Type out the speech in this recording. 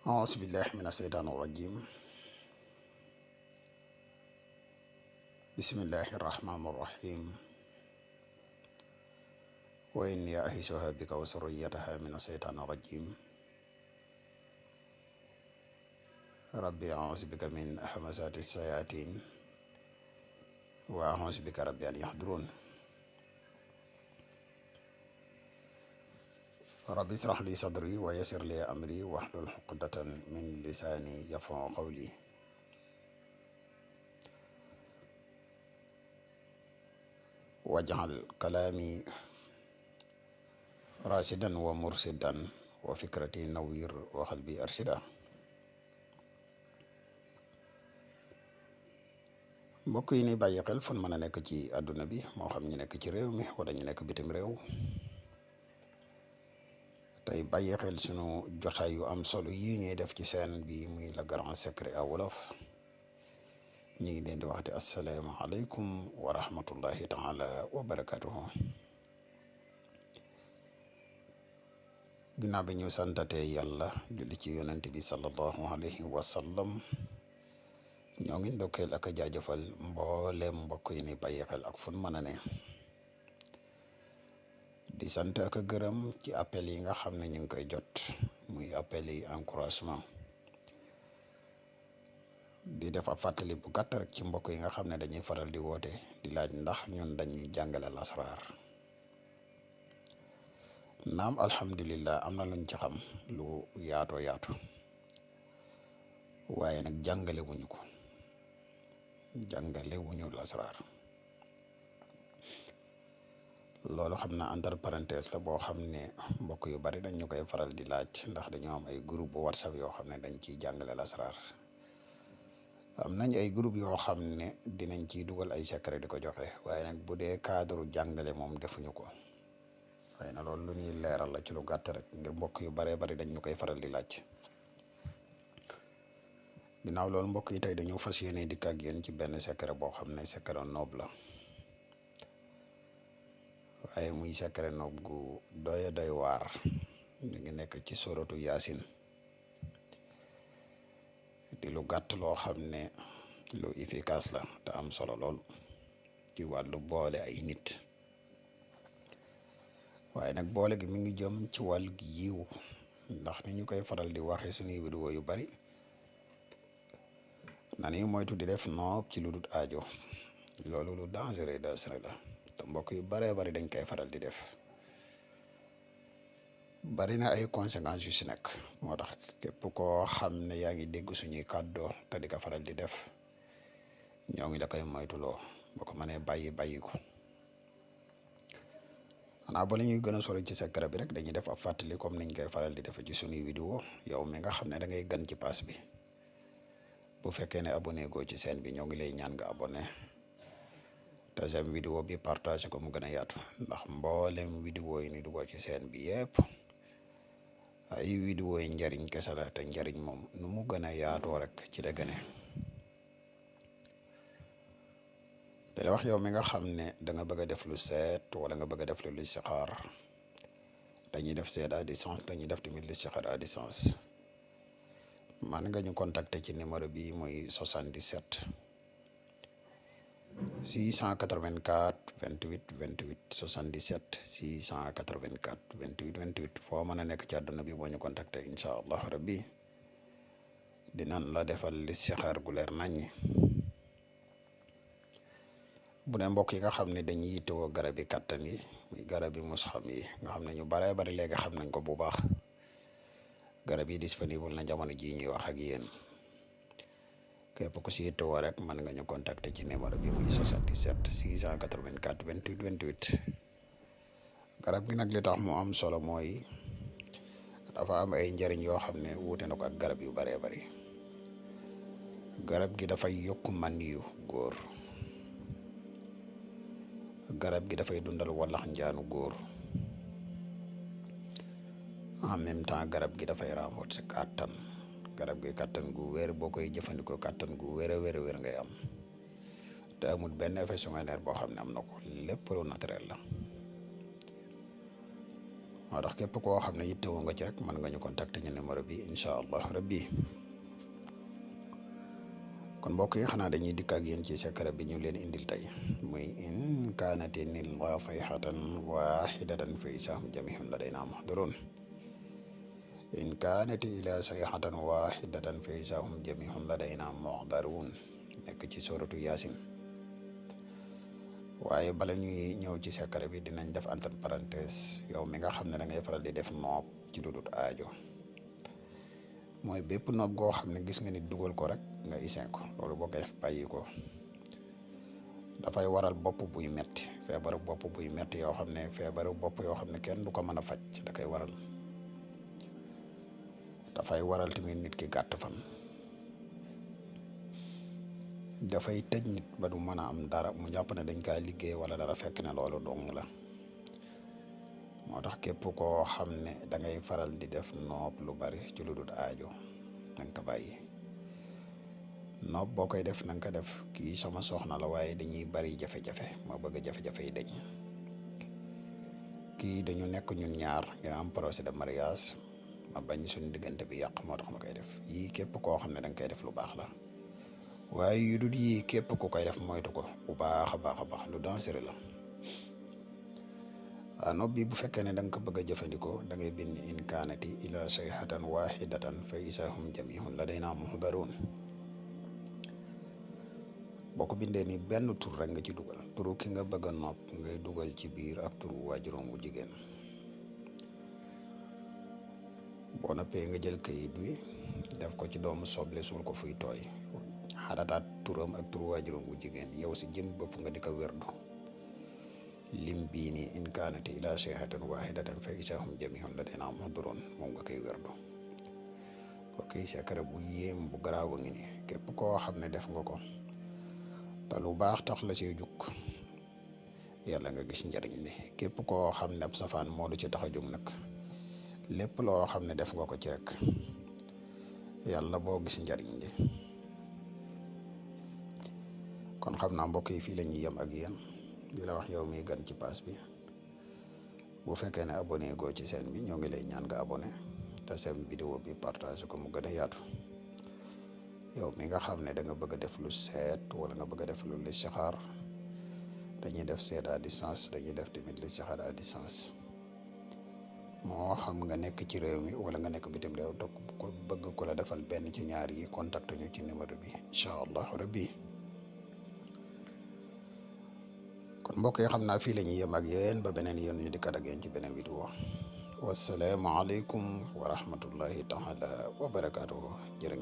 أعوذ بالله من الشيطان الرجيم. بسم الله الرحمن الرحيم. وإني أعيذها بك وذريتها من الشيطان الرجيم. ربي أعوذ بك من همزات الشياطين وأعوذ بك ربي أن يحضرون. ربي اشرح لي صدري ويسر لي أمري واحلل عقدة من لساني يفقهوا قولي. واجعل كلامي راشدا ومرشدا وفكرتي نوير وقلبي أرشدا. mbokk yi ni bàyyi xel fun mën a nekk ci àdduna bi moo xam ñu nekk ci réew mi wala ñu nekk bitim réew tey bàyyi xel sunu jotaay yu am solo yi ñuy def ci seen bi muy le grand secret à wolof ñu ngi leen di waxte asalaamaaleykum wa rahmatullahi taala wa barakatuhu. ginnaaw bi ñu santatee yàlla julli ci yonent bi sallallahu alayhi wa sallam ñoo ngi ndokkeel ak a jaajëfal mbooleem mbokk yi ni bàyyi xel ak fun mën a ne di sant ak a gërëm ci appel yi nga xam ne ñu ngi koy jot muy appel yi encouragement di def ab fàttali bu gàtt rek ci mbokk yi nga xam ne dañuy faral di woote di laaj ndax ñun dañuy jàngale lasraar. naam alhamdulillah am na luñ ci xam lu yaatoo yaatu waaye nag jàngale wuñu ko jàngale wuñu lasraar. loolu xam na entre parenthèse la boo xam ne mbokk yu bari dañ ñu koy faral di laaj ndax dañoo am ay groupe bu whatsapp yoo xam ne dañ ciy jàngale lasraar. am nañ ay groupe yoo xam ne dinañ ciy dugal ay secret di ko joxe waaye nag bu dee cadre jàngale moom defuñu ko. waaye na loolu lu ñuy leeral la ci lu gàtt rek ngir mbokk yu baree bari dañ ñu koy faral di laaj. ginnaaw loolu mbokk yi tey dañoo fas yéene dikk ak yéen ci benn secret boo xam ne secret noob la waaye muy secret noob gu doy waar ñu ngi nekk ci suratu yaasin di lu gàtt loo xam ne lu efficace la te am solo lool ci wàllu boole ay nit. waaye nag boole gi mi ngi jëm ci wàllu gi yiw ndax ni ñu koy faral di waxe suñuy vidéo yu bari na ni moytu di def noob ci lu dul aajo loolu lu dangereux la te mbokk yu baree bari dañ koy faral di def bari na ay conséquences yu si nekk. moo tax képp koo xam ne yaa ngi dégg suñuy kàddoo te di ko faral di def ñoo ngi la koy moytuloo boo ko mënee bàyyi ko. xanaa ba la ñuy gën a sori ci secret bi rek dañuy def ab fàttali comme niñ koy faral di defe ci suñuy vidéo yow mi nga xam ne da ngay gan ci pass bi bu fekkee ne abonné goo ci chaîne bi ñoo ngi lay ñaan nga abonné deuxième vidéo bi partage ko mu gën a yaatu ndax mboolem vidéo yi ni duggoo ci chaîne bi yëpp ay vidéo yi njariñ kese la te njariñ moom nu mu gën a yaatoo rek ci la gëne. da wax yow mi nga xam ne da nga bëgg a def lu seet wala nga bëgg a def lu listixaar dañuy def seet à distance dañuy def tamit listixaar à distance man nga ñu contacter ci numéro bi muy 77 684 28 28 77 684 28 28 foo mën a nekk ci àdduna bi boo ñu contacter incha allah rabbi dinañ la defal listixaar gu leer naññi. bu dee mbokk yi nga xam ne dañuy yittewoo garab yi kàttan yi muy garab yi musxam yi nga xam ne ñu baree bari léegi xam nañ ko bu baax garab yi disponible na jamono jii ñuy wax ak yéen képp ku si yittewoo rek mën nga ñu contacter ci numéro bi muy 77 684 28 28. garab gi nag li tax mu am solo mooy dafa am ay njëriñ yoo xam ne wuute na ko ak garab yu baree bari. garab gi dafay yokk man yu góor. garab gi dafay dundal wallax njaanu góor en même temps garab gi dafay renforcer kàttan. garab gi kàttan gu wér boo koy jëfandikoo kàttan gu wér a wér ngay am te amul benn effet secondaire boo xam ne am na ko lépp lu naturel la. moo tax képp koo xam ne yittewoo nga ci rek mën nga ñu contacter ñu numéro bi incha allah rabbi. kon mbokk yi xanaa dañuy dikk ak yéen ci secret bi ñu leen indil tey muy in kaanati nillah sayhatan wahidatan fa isahum jamihun ladayna muhdarun in kaanati ila sayhatan wahidatan fa isahum jamihun ladayna muhdarun nekk ci suratu yaasin. waaye bala ñuy ñëw ci secret bi dinañ def entre parenthèse yow mi nga xam ne da ngay faral di def noob ci lu dul aajo mooy bépp noob goo xam ne gis nga nit dugal ko rek nga isin ko loolu boo koy def bàyyi ko dafay waral bopp buy metti feebaru bopp buy metti yoo xam ne feebaru bopp yoo xam ne kenn du ko mën a faj da koy waral. dafay waral tamit nit ki gàtt fan dafay tëj nit ba du mën a am dara mu jàpp ne dañ kaa liggéey wala dara fekk ne loolu dong la. moo tax képp koo xam ne da ngay faral di def noob lu bari ci lu dul aajo na nga ko bàyyi. noob boo koy def na nga ko def kii sama soxna la waaye dañuy bari jafe-jafe ma bëgg jafe-jafe yi dañ kii dañu nekk ñun ñaar ngeen am projet de mariage ma bañ suñu diggante bi yàq moo tax ma koy def yii képp koo xam ne da nga koy def lu baax la waaye yu dul yii képp ku koy def moytu ko bu baax a baax lu dangereux la. noob bi bu fekkee ne da nga ko bëgg a jëfandikoo da ngay bind in kaanati ila sayhatan wahidatan fa isahum jamihun ladayna muhdarun boo ko bindee ni benn tur rek nga ci dugal turu ki nga bëgg a noob ngay dugal ci biir ak turu waajuram wu jigéen. boo noppee nga jël kayit wi def ko ci doomu soble suul ko fuy tooy xarataat turam ak turu waajuram wu jigéen yow si jëm bopp nga di ko wérdu lim bii nii in kaanati ila sayhatan wahidatan fa isahum jamihun ladayna muhdarun moom nga koy wérdu. ok secret bu yéem bu garaaw a ngi ni képp koo xam ne def nga ko te lu baax tax la see jug yàlla nga gis njariñ li. képp koo xam ne ab safaan moo du ci tax a jug nag lépp loo xam ne def nga ko ci rek yàlla boo gis njariñ li. kon xam naa mbokk yi fii la ñuy yem ak yéen di la wax yow mi gan ci pass bi bu fekkee ne abonné goo ci chaîne bi ñoo ngi lay ñaan nga abonné te seen vidéo bi partage ko mu gën a yaatu. yow mi nga xam ne da nga bëgg a def lu seet wala nga bëgg a def lu listixaar dañuy def seet à distance dañuy def tamit listixaar à distance moo xam nga nekk ci réew mi wala nga nekk bitim réew te ku bëgg ku la defal benn ci ñaar yi contact ñu ci numéro bi incha allah rabbi. kon mbokk yi xam naa fii la ñuy yem ak yéen ba beneen yoon ñu dikkaat ak yéen ci beneen vidéo wassalaamu aleykum wa rahmatullahi taala wa barakaatuhu jërë ngeen